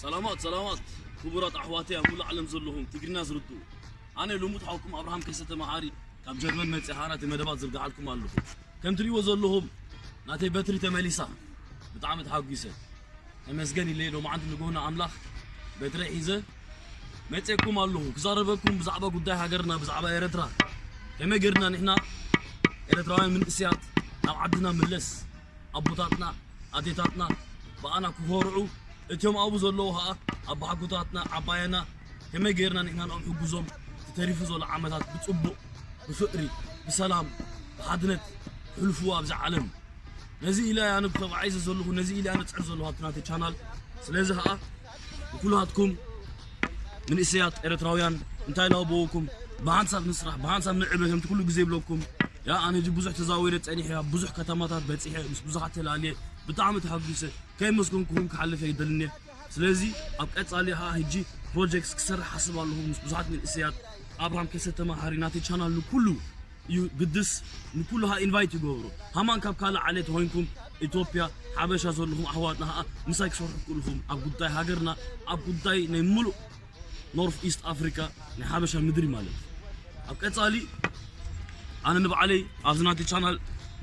ሰላማት ሰላማት ክቡራት ኣሕዋተይ ኣብ ሙሉእ ዓለም ዘለኹም ትግርኛ ዝርድኡ፣ ኣነ ልሙድ ሓውኩም ኣብርሃም ከሰተ መሓሪ ካብ ጀርመን መፅእ ሃናቲ መደባት ዝርግሓልኩም ኣለኹ። ከም ትሪእዎ ዘለኹም ናተይ በትሪ ተመሊሳ፣ ብጣዕሚ ተሓጒሰ። ተመስገን ኢለ ሎማዓንቲ ንጎና ኣምላኽ በትረ ሒዘ መፅኤኩም ኣለኹ። ክዛረበኩም ብዛዕባ ጉዳይ ሃገርና፣ ብዛዕባ ኤረትራ፣ ከመይ ገርና ንሕና ኤረትራውያን ምንእስያት ናብ ዓድና ምለስ፣ ኣቦታትና ኣዴታትና ብኣና ክኾርዑ፣ እቲኦም ኣብኡ ዘለዉ ኸኣ ኣባሓጎታትና ዓባየና ከመይ ገርና ንሕና ንኦም ሕጉዞም፣ ተተሪፉ ዘሎ ዓመታት ብጽቡቕ፣ ብፍቕሪ፣ ብሰላም፣ ብሓድነት ክሕልፍዎ ኣብዛ ዓለም። ነዚ ኢለ ኣነ ብተባዒዘ ዘለኹ፣ ነዚ ኢለ ኣነ ጽዕር ዘለኹ ኣብቲ ናተይ ቻናል። ስለዚ ኸኣ ንኩላትኩም ምንእሰያት ኤረትራውያን እንታይ ላበወኩም ብሓንሳብ ንስራሕ ብሓንሳብ ንዕበ ከምቲ ኩሉ ግዜ ይብለኩም። ያ ኣነ ሕጂ ብዙሕ ተዛዊረ ጸኒሐ ኣብ ብዙሕ ከተማታት በጺሐ ምስ ብዙሓት ተላልየ ብጣዕሚ ተሓጒሰ ከይመስገንኩኹም ክሓልፍ ኣይደልን እየ። ስለዚ ኣብ ቀጻሊ ኸኣ ሕጂ ፕሮጀክትስ ክሰርሕ ሓስብ ኣለኹ ምስ ብዙሓት መንእሰያት ኣብርሃም ከሰተ መሓሪ ናተይ ቻናል ንኩሉ እዩ ግድስ ንኩሉ ኸኣ ኢንቫይት ይገብሮ ሃማን ካብ ካልእ ዓሌት ኾይንኩም ኢትዮጵያ ሓበሻ ዘለኹም ኣሕዋትና ኸኣ ምሳይ ክሰርሑ ክእልኹም ኣብ ጉዳይ ሃገርና ኣብ ጉዳይ ናይ ምሉእ ኖርት ኢስት ኣፍሪካ ናይ ሓበሻ ምድሪ ማለት ኣብ ቀጻሊ ኣነ ንባዕለይ ኣብዚ ናተይ ቻናል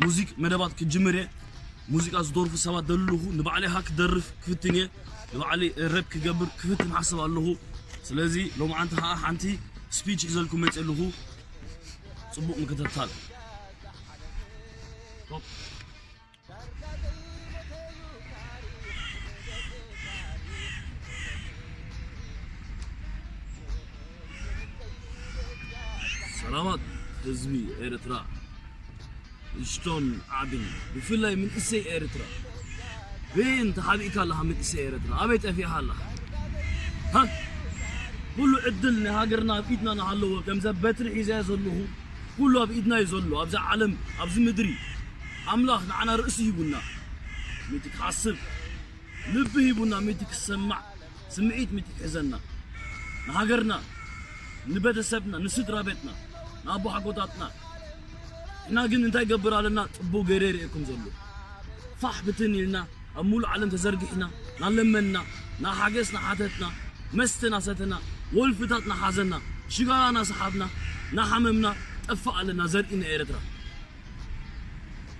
ሙዚክ መደባት ክጅምር እየ ሙዚቃ ዝደርፉ ሰባት ደልኹ ንባዕለይ ኸኣ ክደርፍ ክፍትን እየ ንባዕለይ ረፕ ክገብር ክፍትን ሓስብ ኣለኹ ስለዚ ሎማዓንቲ ኸኣ ሓንቲ ስፒች ሒዘልኩም መፅእ ኣለኹ ጽቡቕ ምክትታል ሰላማት ህዝቢ ኤርትራ ንእሽቶን ዓብን ብፍላይ ምንእሰይ ኤርትራ በየን ተሓቢእካ ኣለኻ ምንእሰይ ኤርትራ ኣበይ ጠፊእኻ ኣለኻ ኩሉ ዕድል ናይ ሃገርና ኣብ ኢድና ናሃለወ ከምዛ በትሪ ሒዘያ ዘለኹ ኩሉ ኣብ ኢድና እዩ ዘሎ ኣብዛ ዓለም ኣብዚ ምድሪ ኣምላኽ ንዓና ርእሲ ሂቡና ምእንቲ ክሓስብ ልቢ ሂቡና ምእንቲ ክሰማዕ ስምዒት ምእንቲ ክሕዘና ንሃገርና ንቤተሰብና ንስድራ ቤትና ንኣቦሓጎታትና ንሕና ግን እንታይ ገብር ኣለና ጽቡቕ ገይረ ይርእየኩም ዘሎ ፋሕ ብትን ኢልና ኣብ ሙሉእ ዓለም ተዘርጊሕና ናለመንና ናሓገዝ ናሓተትና መስተ ናሰተና ወልፍታት ናሓዘና ሽጋራ ናሰሓብና ናሓመምና ጠፋእ ኣለና ዘርኢ ንኤርትራ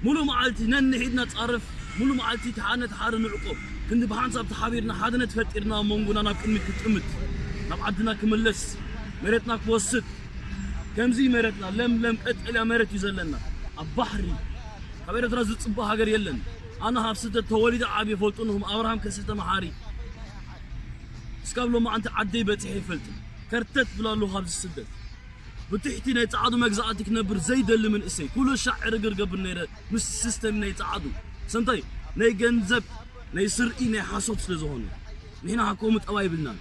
ሙሉእ መዓልቲ ነንሒድና ጻረፍ ሙሉእ መዓልቲ ተሓነ ተሓረ ንዕቆብ ክንዲ ብሓንሳብ ተሓቢርና ሓድነት ፈጢርና ኣብ መንጎና ናብ ቅድሚት ክጥምት ናብ ዓድና ክምለስ መሬትና ክወስድ ከምዚ መሬትና ለምለም ቀጠልያ መሬት እዩ ዘለና ኣብ ባሕሪ ካብ ኤርትራ ዝጽባእ ሃገር የለን ኣነ ካብ ስደት ተወሊደ ዓብየ ፈልጡንኹም ኣብርሃም ከሰተ መሓሪ እስካብ ሎማዓንቲ ዓደይ በጺሐ ይፈልጥን ከርተት ብላ ኣለኹ ካብዚ ስደት ብትሕቲ ናይ ጻዕዱ መግዛእቲ ክነብር ዘይደሊ መንእሰይ ኩሉ ሻዕ ዕርግር ገብር ነይረ ምስ ሲስተም ናይ ጻዕዱ ሰንታይ ናይ ገንዘብ ናይ ስርኢ ናይ ሓሶት ስለ ዝኾነ ንሕና ሃኮሙ ጠባ ይብልናን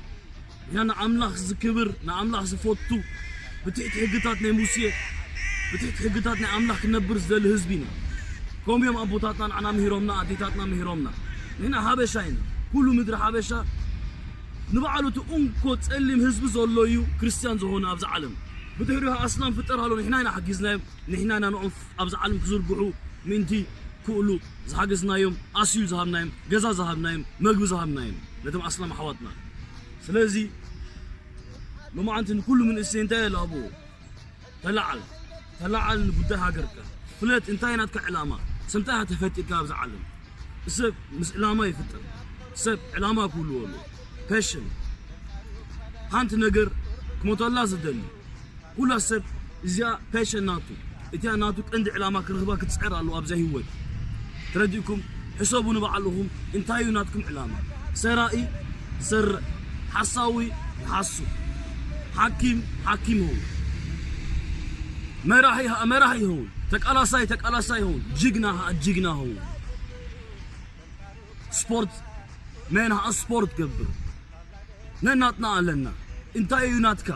ንሕና ንኣምላኽ ዝክብር ንኣምላኽ ዝፈቱ ብትሕቲ ሕግታት ናይ ሙሴ ብትሕቲ ሕግታት ናይ ኣምላኽ ክነብር ዝደሊ ህዝቢ ኢና ከምኡ እዮም ኣቦታትና ንዓና ምሂሮምና ኣዴታትና ምሂሮምና ንሕና ሓበሻ ኢና ኩሉ ምድሪ ሓበሻ ንባዕሉ እቲ እንኮ ጸሊም ህዝቢ ዘሎ እዩ ክርስትያን ዝኾነ ኣብዚ ዓለም ብድሕሪኡ ኣስላም ፍጠር ሃሎ ንሕና ኢና ሓጊዝናዮም ንሕና ኢና ንኦም ኣብዚ ዓለም ክዝርግሑ ምእንቲ ክእሉ ዝሓገዝናዮም ኣስዩ ዝሃብናዮም ገዛ ዝሃብናዮም መግቢ ዝሃብናዮም ነቶም ኣስላም ኣሕዋትና ስለዚ ሎማዓንቲ ንኩሉ መንእሰይ እንታይ የላብዎ ተላዓል ተላዓል ንጉዳይ ሃገርካ ፍለጥ እንታይ ናትካ ዕላማ ስምታይ ተፈጢርካ ኣብዚ ዓለም ሰብ ምስ ዕላማ ይፍጠር ሰብ ዕላማ ክህልዎ ኣሎ ፓሽን ሓንቲ ነገር ክሞተላ ዝደሊ ኩላ ሰብ እዚኣ ፓሽን ናቱ እቲኣ ናቱ ቀንዲ ዕላማ ክረኽባ ክትፅዕር ኣለዎ ኣብዛ ህይወት ተረዲእኩም ሕሰቡ ንባዕልኹም እንታይ እዩ ናትኩም ዕላማ ሰራኢ ሰርዕ ሓሳዊ ይሓሱ ሓኪም ሓኪም ይኸውን መራሒ ኸዓ መራሒ ይኸውን ተቃላሳይ ተቃላሳይ ይኸውን ጅግና ኸዓ ጅግና ይኸውን ስፖርት መን ኸዓ ስፖርት ገብር ነናትና ኣለና እንታይ እዩ ናትካ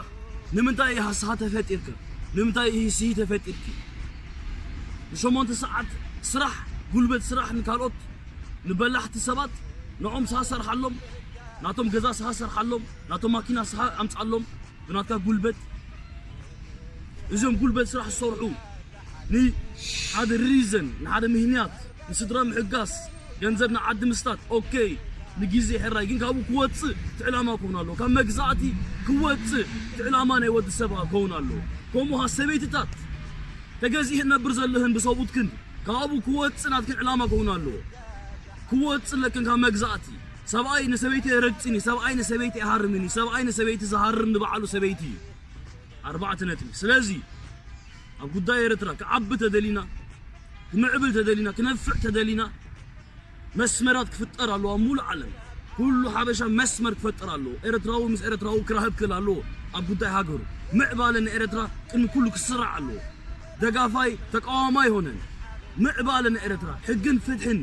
ንምንታይ እዩ ሃስኻ ተፈጢርካ ንምንታይ እዩ ስሂ ተፈጢርኪ ንሸሞንተ ሰዓት ስራሕ ጉልበት ስራሕ ንካልኦት ንበላሕቲ ሰባት ንዖም ስኻ ሰርሓሎም ናቶም ገዛ ስኻ ሰርሓሎም ናቶም ማኪና ስኻ ኣምፃሎም ብናትካ ጉልበት እዞም ጉልበት ስራሕ ዝሰርሑ ንሓደ ሪዘን ንሓደ ምህንያት ንስድራ ምሕጋስ ገንዘብ ንዓዲ ምስታት ኦኬ ንግዜ ሕራይ ግን ካብኡ ክወጽእ እቲ ዕላማ ክኸውን ኣለዎ። ካብ መግዛእቲ ክወጽእ እቲ ዕላማ ናይ ወዲ ሰብ ክኸውን ኣለዎ። ከምኡ ኸኣ ሰበይትታት ተገዚእን ነብር ዘለህን ብሰብኡትክን ካብኡ ክወጽእ ናትክን ዕላማ ክኸውን ኣለዎ። ክወጽእ ኣለክን ካብ መግዛእቲ። ሰብኣይ ንሰበይቲ ኣይረግጽን እዩ። ሰብኣይ ንሰበይቲ ኣይሃርምን እዩ። ሰብኣይ ንሰበይቲ ዝሃርም ንባዕሉ ሰበይቲ እዩ። ኣርባዕተ ነጥቢ። ስለዚ ኣብ ጉዳይ ኤርትራ ክዓቢ ተደሊና፣ ክምዕብል ተደሊና፣ ክነፍዕ ተደሊና መስመራት ክፍጠር ኣለዎ ኣብ ሙሉእ ዓለም። ኩሉ ሓበሻ መስመር ክፈጥር ኣለዎ። ኤርትራዊ ምስ ኤርትራዊ ክራህብ ክል ኣለዎ ኣብ ጉዳይ ሃገሩ። ምዕባለ ንኤርትራ ቅድሚ ኩሉ ክስራዕ ኣለዎ። ደጋፋይ ተቃዋማይ ኣይኮነን። ምዕባለ ንኤርትራ ሕግን ፍትሕን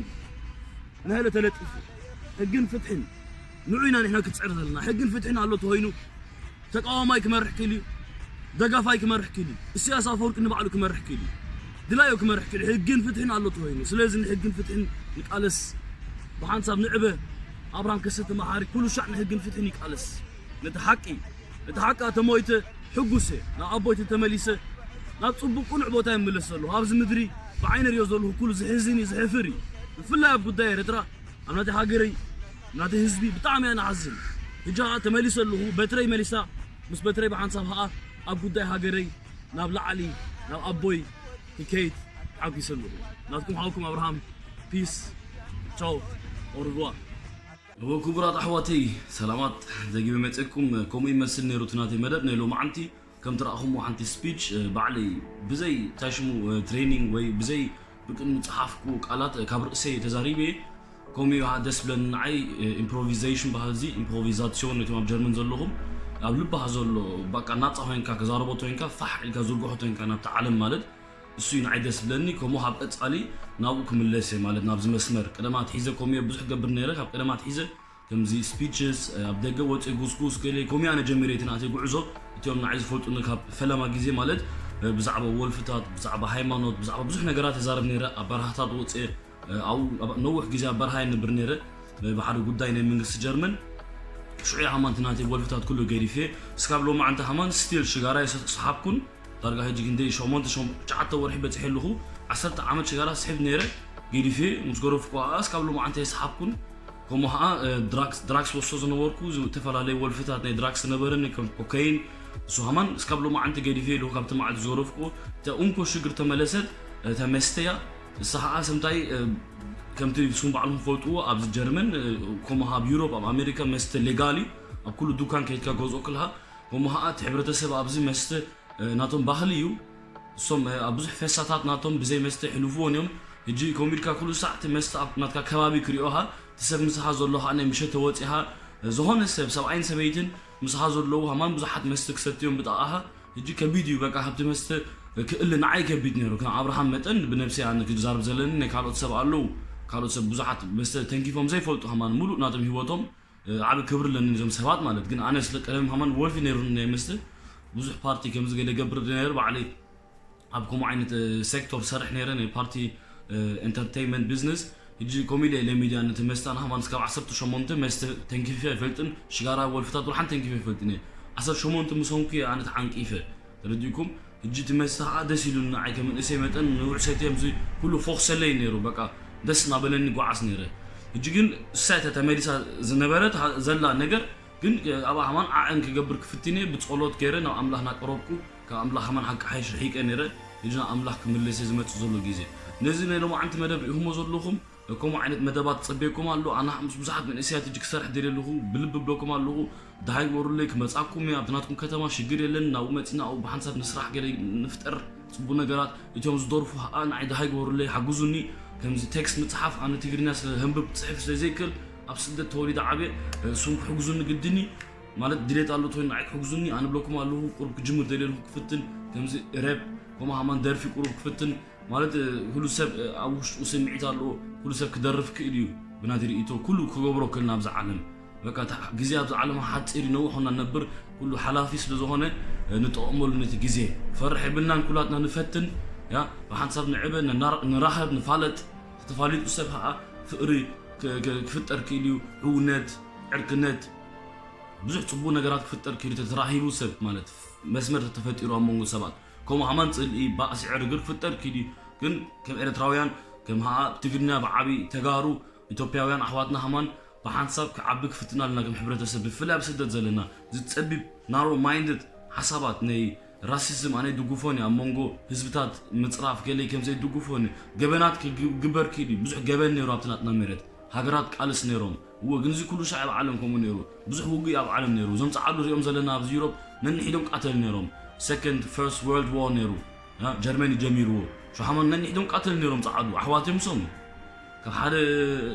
ንሃይለ ተለጢፉ ሕግን ፍትሕን ንዑ ኢና ንሕና ክትጽዕር ዘለና። ሕግን ፍትሕን ኣሎ ተኾይኑ ተቃዋማይ ክመርሕ ክእል እዩ። ደጋፋይ ክመርሕ ክእል እዩ። ኢሳያስ ኣፈወርቂ ንባዕሉ ክመርሕ ክእል እዩ። ድላዩ ክመርሕ ክእል እዩ። ሕግን ፍትሕን ኣሎ ተኾይኑ። ስለዚ ንሕግን ፍትሕን ንቃለስ። ብሓንሳብ ንዕበ። ኣብርሃም ከሰተ መሓሪ ኩሉ ሻዕ ንሕግን ፍትሕን ይቃለስ። ነቲ ሓቂ፣ እቲ ሓቂ ተሞይተ ሕጉሰ፣ ናብ ኣቦይቲ ተመሊሰ፣ ናብ ጽቡቕ ቅኑዕ ቦታ ይምለስ ዘለኹ። ኣብዚ ምድሪ ብዓይነ ሪኦ ዘለኹ ኩሉ ዝሕዝን እዩ፣ ዝሕፍር እዩ። ብፍላይ ኣብ ጉዳይ ኤርትራ፣ ኣብ ናተይ ሃገረይ፣ ናተይ ህዝቢ ብጣዕሚ እያ ንሓዝን። ሕጂ ኸኣ ተመሊሰ ኣለኹ፣ በትረይ መሊሳ፣ ምስ በትረይ ብሓንሳብ ኸኣ ኣብ ጉዳይ ሃገረይ ናብ ላዕሊ፣ ናብ ኣቦይ ክከይድ ተሓጒሰ ኣለኹ። ናትኩም ሓውኩም ኣብርሃም፣ ፒስ፣ ቻው፣ ኦርድዋ። እወ ክቡራት ኣሕዋተይ ሰላማት፣ ደጊመ መፅእኩም። ከምኡ ይመስል ነይሩ እቲ ናተይ መደብ ናይ ሎማዓንቲ። ከም ትረእኹምዎ ሓንቲ ስፒች ባዕለይ ብዘይ እንታይ ሽሙ ትሬኒንግ ወይ ብዘይ ብቅድሚ ፀሓፍኩ ቃላት ካብ ርእሰይ ተዛሪበ። ከምኡ እዩ ደስ ብለኒ ንዓይ። ኢምፕሮቪዜሽን ባህል እዚ ኢምፕሮቪዛሲዮን ነቶም ኣብ ጀርመን ዘለኹም ኣብ ልባህ ዘሎ በቃ ናፃ ኮይንካ ክዛረቦ ተኮይንካ ፋሕ ኢልካ ዝርግሖ ተኮይንካ ናብቲ ዓለም ማለት እሱ እዩ ንዓይ ደስ ብለኒ። ከምኡ ካብ ቀፃሊ ናብኡ ክምለስ እየ ማለት ናብዚ መስመር ቀደማት ሒዘ ከምኡ እየ ብዙሕ ገብር ነይረ። ካብ ቀደማት ሒዘ ከምዚ ስፒችስ ኣብ ደገ ወፂ ጉስጉስ ገለ ከምኡ ኣነ ጀሚረ እቲ ናተይ ጉዕዞ። እቲኦም ንዓይ ዝፈልጡኒ ካብ ፈለማ ግዜ ማለት ብዛዕባ ወልፍታት ብዛዕባ ሃይማኖት ብዛዕባ ብዙሕ ነገራት ተዛረብ ነይረ። ኣብ በረሃታት ወፂ ኣብኡ ነዊሕ ግዜ ኣብ በረሃ የንብር ነይረ። ብሓደ ጉዳይ ናይ መንግስቲ ጀርመን ሽዑ ሃማን እቲ ናተይ ወልፍታት ኩሉ ገዲፈ እስካብ ሎማዓንቲ ሃማን ስቲል ሽጋራ ይሰሓብኩን። ዳርጋ ሕጂ ክንደይ ሸሞንተ ሸም- ትሽዓተ ወርሒ በፂሐ ኣለኹ። ዓሰርተ ዓመት ሽጋራ ስሕብ ነይረ ገዲፈ ምስ ገረፍኩ ከዓ እስካብ ሎማዓንቲ ኣይሰሓብኩን። ከምኡ ከዓ ድራክስ ድራክስ ወስዶ ዝነበርኩ ዝተፈላለዩ ወልፍታት ናይ ድራክስ ዝነበረኒ ከም ኮካይን እሱ ሃማን እስካብ ሎማዓንቲ ገዲፈ ኣለኹ። ካብቲ መዓልቲ ዝገረፍኩ እታ እንኮ ሽግር ተመለሰት። እታ መስተያ እሳ ከዓ ሰምታይ ከምቲ ስም ባዕልኩም ፈልጥዎ ኣብዚ ጀርመን ከምኡ ኣብ ዩሮፕ ኣብ ኣሜሪካ መስተ ሌጋል እዩ። ኣብ ኩሉ ዱካን ከይድካ ገዝኦ ክልሃ ከምኡ ከዓ እቲ ሕብረተሰብ ኣብዚ መስተ ናቶም ባህሊ እዩ። እሶም ኣብ ብዙሕ ፈሳታት ናቶም ብዘይ መስተ ይሕልፍዎን እዮም። ሕጂ ከምኡ ኢልካ ኩሉ ሳዕ እቲ መስተ ኣብ ናትካ ከባቢ ክሪኦኻ እቲ ሰብ ምሳኻ ዘሎ ከዓ ናይ ምሸተ ወፂኻ ዝኾነ ሰብ ሰብኣይን ሰበይትን ምሳኻ ዘለዉ ሃማን ብዙሓት መስተ ክሰትዮም ብጣቕኻ ሕጂ ከቢድ እዩ። በቃ ካብቲ መስተ ክእል ንዓይ ከቢድ ነይሩ ከም ኣብርሃም መጠን ብነብሲ ኣነ ክዛርብ ዘለኒ ናይ ካልኦት ሰብ ኣለዉ። ካልኦት ሰብ ብዙሓት መስተ ተንኪፎም ዘይፈልጡ ሃማን ሙሉእ ናቶም ህይወቶም ዓብ ክብሪ ኣለኒ ነዞም ሰባት ማለት ግን ኣነ ስለ ቀደም ሃማን ወልፊ ነይሩኒ ናይ መስተ ብዙሕ ፓርቲ ከምዚ ገለ ገብር ነይሩ ባዕለይ ኣብ ከምኡ ዓይነት ሴክቶር ሰርሕ ነይረ ናይ ፓርቲ ኢንተርቴይንመንት ቢዝነስ። ሕጂ ኮሚዲ ለሚድያ ነቲ መስተ ኣነ ሃማን እስካብ ዓሰርተ ሸሞንተ መስተ ተንኪፈ ኣይፈልጥን። ሽጋራ ወልፍታት ወላ ሓንቲ ተንኪፈ ኣይፈልጥን እየ። ዓሰርተ ሸሞንተ ምስ ሆንኩ እየ ኣነ ተዓንቂፈ። ተረዲእኩም? ሕጂ እቲ መስተ ከዓ ደስ ኢሉኒ ንዓይ ከም መንእሰይ መጠን ንውዕ ሰትየ ምስዚ ኩሉ ፎክሰለይ ነይሩ በቃ ደስ እናበለኒ ይጓዓዝ ነይረ። ሕጂ ግን እሳ እታ ተመሊሳ ዝነበረት ዘላ ነገር ግን ኣብ ኣማን ዓዕን ክገብር ክፍትን እየ ብፀሎት ገይረ ናብ ኣምላኽ እናቀረብኩ ካብ ኣምላኽ ኣማን ሓቂ ሓይሽ ርሒቀ ነይረ። ሕጂ ናብ ኣምላኽ ክምልስ እየ ዝመፅእ ዘሎ ግዜ ነዚ ናይ ሎማዓንቲ መደብ ርኢኹሞ ዘለኹም ከምኡ ዓይነት መደባት ትፀበየኩም ኣሎ ኣና ምስ ብዙሓት መንእሰያት ሕጂ ክሰርሕ ደልየ ኣለኹ ብልቢ ብለኩም ኣለኹ። ደሃይ ግበሩለይ ክመፃኩም እየ ኣብቲ ናትኩም ከተማ ሽግር የለን ናብኡ መፂና ኣብኡ ብሓንሳብ ንስራሕ ገለ ንፍጠር። ፅቡቅ ነገራት እቶም ዝደርፉ ከዓ ንዓይ ደሃይ ግበሩለይ ሓግዙኒ። ከምዚ ቴክስት ምፅሓፍ ኣነ ትግርኛ ስለ ህንብብ ፅሕፍ ስለ ዘይክእል ኣብ ስደት ተወሊደ ዓብየ እሱም ክሕግዙኒ ግድኒ ማለት ድሌት ኣሎ ተኮይኑ ንዓይ ክሕግዙኒ ኣነ ብለኩም ኣለኹ ቁሩብ ክጅምር ደልየ ኣለኹ ክፍትን ከምዚ ረብ ከምኡ ሃማን ደርፊ ቁሩብ ክፍትን ማለት ኩሉ ሰብ ኣብ ውሽጡ ስምዒት ኣለዎ ኩሉ ሰብ ክደርፍ ክእል እዩ ብናቲ ርእቶ ኩሉ ክገብሮ ክእል ናብዚ ዓለም በቃ ግዜ ኣብዚ ዓለም ሓፂር ነውሕ ና ነብር ኩሉ ሓላፊ ስለ ዝኾነ ንጠቐመሉ ነቲ ግዜ ፈርሕ የብልናን ኩላትና ንፈትን ያ ብሓንሳብ ንዕበ ንራኸብ ንፋለጥ ተተፋሊጡ ሰብ ከዓ ፍቕሪ ክፍጠር ክእል እዩ ሕውነት ዕርክነት ብዙሕ ፅቡቅ ነገራት ክፍጠር ክእል ተተራሂቡ ሰብ ማለት መስመር ተተፈጢሩ ኣብ መንጎ ሰባት ከምኡ ሃማን ፅልኢ ባእሲ ዕርግር ክፍጠር ክእል እዩ ግን ከም ኤርትራውያን ከም ሃኣ ትግርኛ ብዓብይ ተጋሩ ኢትዮጵያውያን ኣሕዋትና ሃማን ብሓንሳብ ክዓቢ ክፍትን ኣለና ከም ሕብረተሰብ፣ ብፍላይ ኣብ ስደት ዘለና። ዝጸቢብ ናሮ ማይንድድ ሓሳባት ናይ ራሲዝም ኣነ ይድግፎን እየ። ኣብ መንጎ ህዝብታት ምጽራፍ ገለ ከም ዘይድግፎን እዩ። ገበናት ክግበር ክኢሉ እዩ። ብዙሕ ገበን ነይሩ ኣብቲ ናትና መሬት። ሃገራት ቃልስ ነይሮም። እወ፣ ግን እዚ ኩሉ ሻዕ ኣብ ዓለም ከምኡ ነይሩ። ብዙሕ ውግእ ኣብ ዓለም ነይሩ። እዞም ጸዓዱ ሪኦም ዘለና ኣብዚ ዩሮፕ ነንሒዶም ቃተል ነይሮም። ሰኮንድ ፈርስት ወርልድ ዋር ነይሩ። ጀርመኒ ጀሚርዎ። ሸሓማን ነንሒዶም ቃተል ነይሮም ጸዓዱ ኣሕዋት እዮም። ሶም ካብ ሓደ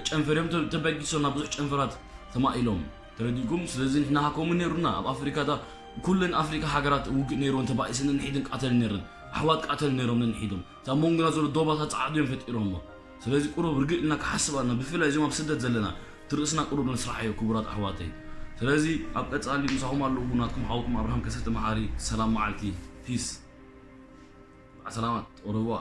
ጨንፈር እዮም ተበጊሶም ናብ ብዙሕ ጨንፈራት ተማኢሎም። ተረዲኩም? ስለዚ ንሕና ሃኮሙ ነይሩና ኣብ ኣፍሪካ ኩለን ኣፍሪካ ሃገራት ውግእ ነይርወን ተባኢሰን ነንሒድን ቃተል ነይረን። ኣሕዋት ቃተል ነይሮም ነንሒዶም። እታ መንጎና ዘሎ ዶባታት ጸዓዱ እዮም ፈጢሮሞ። ስለዚ ቁሩብ ርግእ ኢልና ክሓስብ ኣለና። ብፍላይ እዚኦም ኣብ ስደት ዘለና ትርእስና ቁሩብ ንስራሕ እዩ ክቡራት ኣሕዋተይ። ስለዚ ኣብ ቀጻሊ ምሳኹም ኣለኹ ናትኩም ሓውኩም ኣብርሃም ከሰተ መሓሪ። ሰላም መዓልቲ። ፒስ። ሰላማት ኦረዋ።